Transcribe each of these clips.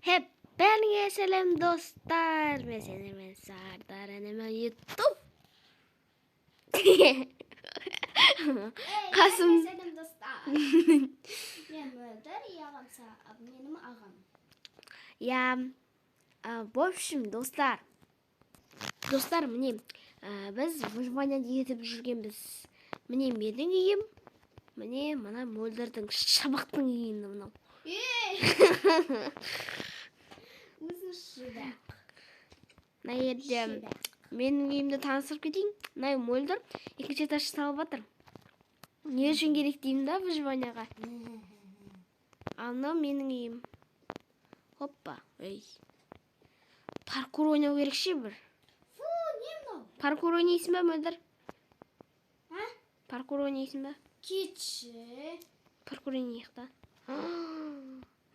Hep бәріңе сәлем, достар! Мен сендермен Сардар ініме YouTube. Қасым. Сәлем, достар. Мен Мөлдір, ағам, менің ағам. Я, в общем, достар. Достар, міне, біз выживание етіп жүргенбіз. Міне менің үйім, міне мына Мөлдірдің, шыбықтың үйі мынау. Өзің шыбық. Мына жерде менің үйімді таныстырып кетейін. Мына Мөлдір екінші этаж салып жатыр. Не үшін керек деймін да выживанияға. Ал мынау менің үйім. Хоппа, ей. Паркур ойнау керек ше бір. Фу, не мынау? Паркур ойнайсың ба, Мөлдір? А? Паркур ойнайсың ба? Кетші. Паркур ойнайық та.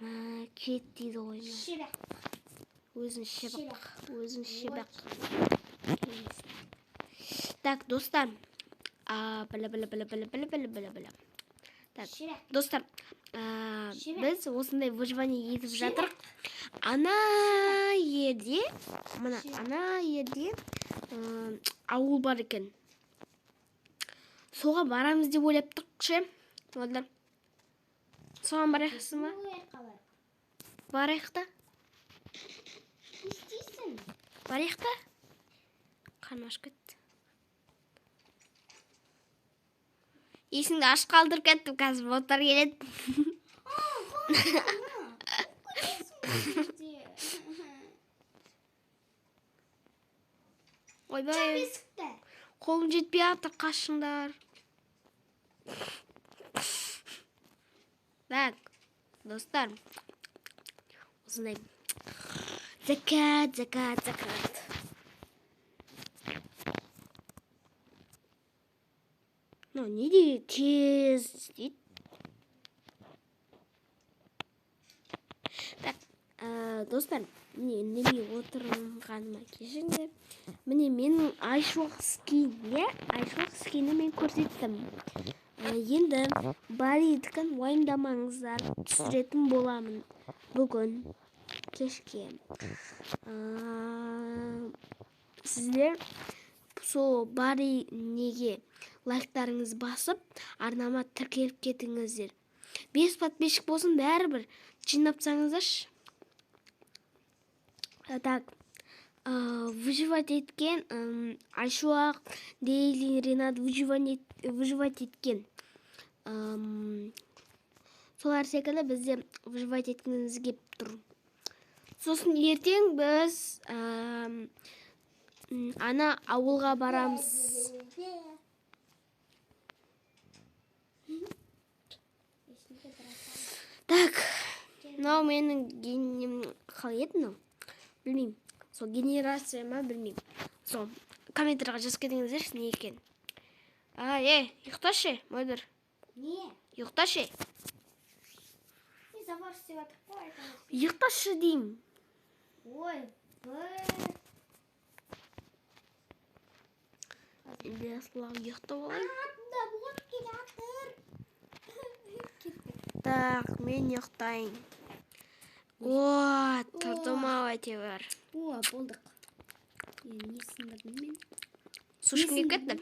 Мә, кет дейді ғой. Мә. Шыбық. Өзің шыбық. Өзің шыбық. Так, достар. Білі, білі, білі, білі, білі, білі, білі, білі. Так, Шыбық. достар, Шыбық. біз осындай выживание етіп жатырық. Ана жерде, мына ана жерде ауыл бар екен. Соға барамыз деп ойлап тұрық ше. Мөлдір. Соған барайықсың ба? Ой, қалай? Барайық та. Не істейсің? Барайық та. Қарным ашып кетті. Есіңді аш қалдырып кеттім, қазір боттар келеді. Ойбай, Бесікті. қолым жетпей жатыр, қашыңдар. Так, достар. Осындай. Закат, закат, закат. Ну, не деген тез істейді. Так, достар, міне үндемей отырғаныма кешіріңдер. Міне менің Айшуақ скин, иә? Айшуақ скині мен көрсеттім. Енді Баридікін уайымдамаңыздар, түсіретін боламын бүгін кешке. Сіздер сол Бари неге лайктарыңыз басып, арнама тіркеліп кетіңіздер. 5 подписчик болсын, бәрібір жинапсаңыздаршы. Так, выживать еткен, Айшуақ, Дейли, Ренат выживать еткен. Солар секілді бізде выживать еткіміз келіп тұр. Сосын ертең біз ана ауылға барамыз. Так, мынау менің қалай еді мынау? Білмеймін. Сол генерация ма, білмеймін. Сол комментарийға жазып кетіңіздерші, не екен. Ұйықташы, Мөлдір. Не? Ұйықташы. Не забор істеп жатыр қой, айтамыз. Ұйықташы деймін. Ой, бір. Енді асылға ұйықтап алайын. Артында бот келе жатыр. Кеттік. Так, мен ұйықтайын. О, тұрдым ау әйтеуір. О, болдық. Енді не сындырдым мен? Су ішкім келіп кетті.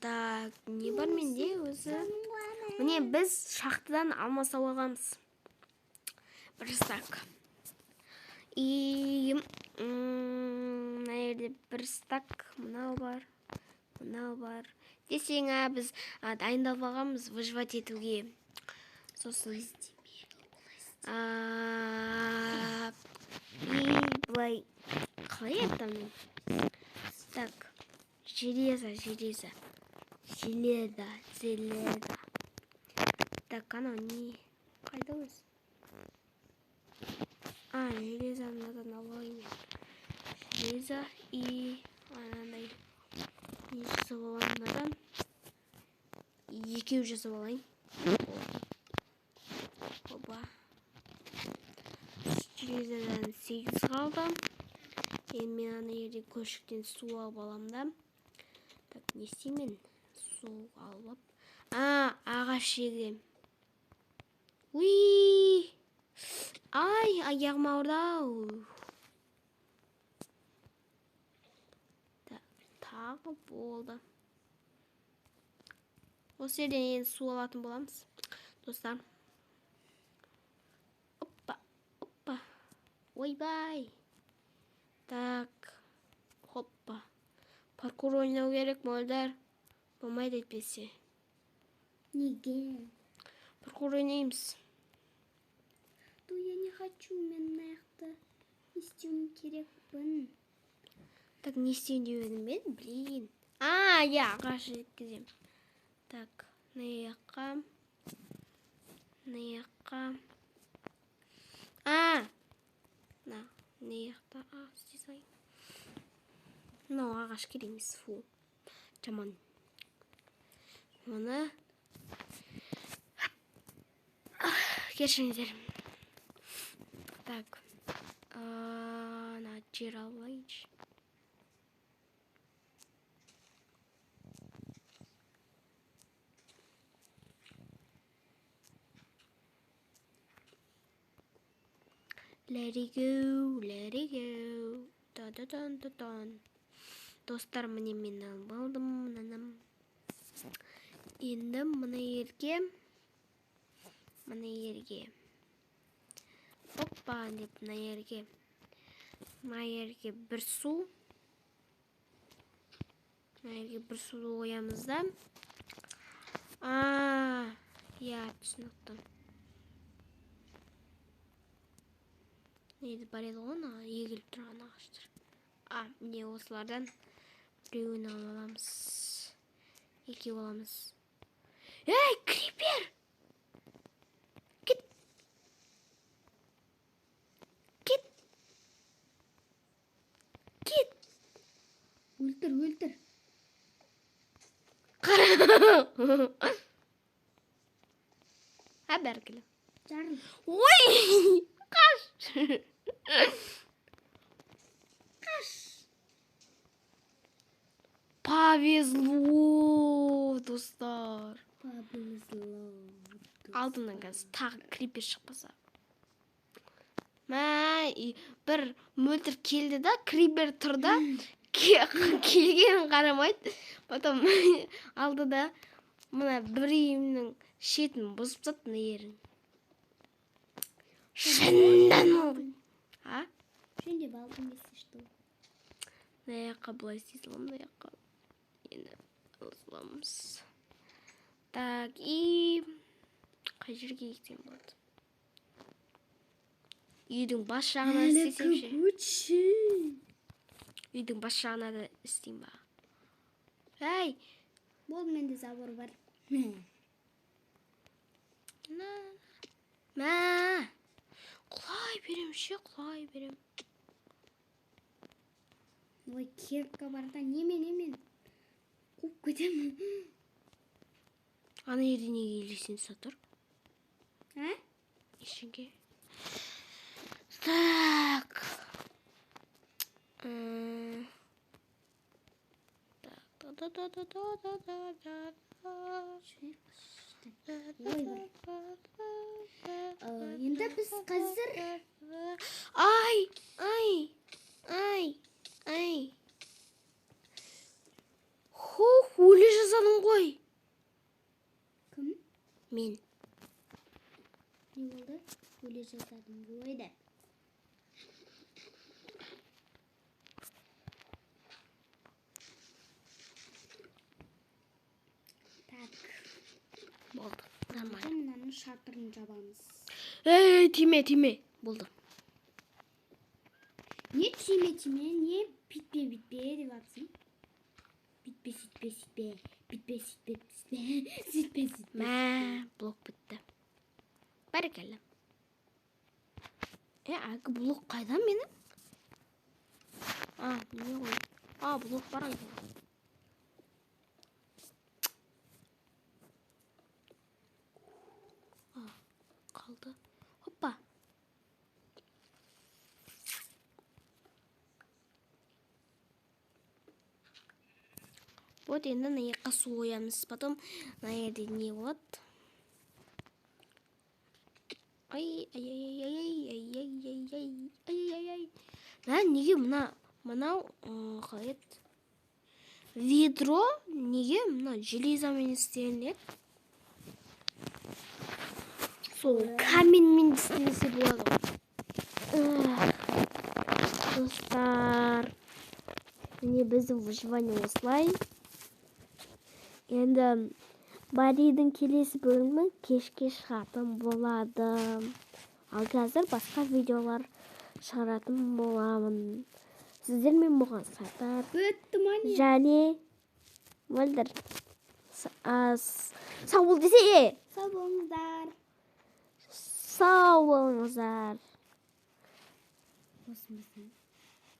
Так, не бар менде өзі? Міне біз шахтадан алмас алып алғанбыз. Бір стак. И, мына жерде бір стак, мынау бар, мынау бар. Десең, біз, дайындалып алғанбыз выживать етуге. Сосын, и былай қалай айтамын мен? Так, железо, железо, железо, железо. Так, анау не? Қайда өзі? Железо мынадан алып алайын мен. Железо и анандай не жасап аламын мынадан. Екеу жасап алайын. Опа. Железодан 8 қалды. Енді мен ана жерде көлшіктен су алып аламын да. Так, не істеймін мен? Су алып. Ағаш егемін. Уи! Ай, аяғым ауырды ау. Тағы болды. Осы жерден енді су алатын боламыз, достар. Оппа, оппа. Ойбай. Так. Хоппа. Паркур ойнау керек, Мөлдір. Болмайды әйтпесе. Неге? Паркур ойнаймыз. Ту, я не хочу, мен мына жақта не істеуім керекпін. Так, не істейін деп едім мен? Блин. А, иә, ағаш жеткіземін. Так, мына жаққа. Мына жаққа. А! Мына жақта істей салайын. Мынау ағаш керек емес, фу. Жаман. Оны кешіріңіздер. Так. Ана жер алып алайыншы. Let it go, let it go. Да-да-дан-да-дан. Достар, міне мен алып алдым мынаны. Енді мына жерге, мына жерге. Оппа деп мына жерге. Мына жерге бір су. Мына жерге бір суды қоямыз да. А, иә, түсінікті. Неді бар еді ғой, ана егіліп тұрған ағаштар. А, міне осылардан біреуін алып аламыз. Екеу аламыз. Ей, крипер! Кет! Кет! Кет! Өлтір, өлтір. Қара! А, бәрі келі. Жарыл. Ой! Қаш! Қаш! Повезло, достар. Повезло. Алдымнан қазір тағы крипер шықпаса. Мә, бір Мөлдір келді да, крипер тұр да, келгенін қарамайды. Потом алды да, мына бір үйімнің шетін бұзып тастады, мына ерін. Шындан алды. А? Жөндеп алдым, если что. Мына жаққа былай істей саламын, мына жаққа. Енді ала саламыз. Так, и қай жерге ексем болады? Үйдің бас жағына істесем ше? Үйдің бас жағына да істеймін ба? Әй! Болды, менде забор бар. На, мә! Құлай берем ше, құлай берем. Ой, кирка бар да, немен, немен? Қуып кетемін. Ана жерде неге лестница тұр? А? Ештеңе. Так. Так, да-да-да-да-да-да-да-да. Ой, бір. Енді біз қазір Ай, ай, ай, ай. Хух, өле жазадым ғой. Кім? Мен. Не болды? Өле жазадым ғой да. Так. Болды. Нормально. Мынаның шатырын жабамыз. Ей, тиме, тиме. Болды. Не тиме, тиме, не битпе, битпе деп жатсың. Битпе, сөйтпе, сөйтпе. Битпе, сөйтпе, сөйтпе. Сөйтпе, сөйтпе. Мә, блок бітті. Бәрекелді. Әлгі блок қайда менің? А, не ғой? А, блок бар екен. А, қалды. Хоппа. Вот енді мына жаққа су қоямыз. Потом мына жерде не болады? Ай, ай, ай, ай, ай, ай, Ай, ай, ай, ай, ай, ай. Мә, неге мына мынау қалай еді, ведро неге мына железомен істелінеді? Сол каменьмен істелсе болады ғой. Эх, достар, міне, біздің выживание осылай. Енді Баридің келесі бөлімі кешке шығатын болады, ал қазір басқа видеолар шығаратын боламын. Сіздермен болған Саттар Бітті ма, не? және Мөлдір. Сау бол десе. Сау болыңыздар. Сау болыңыздар. Осымыздан.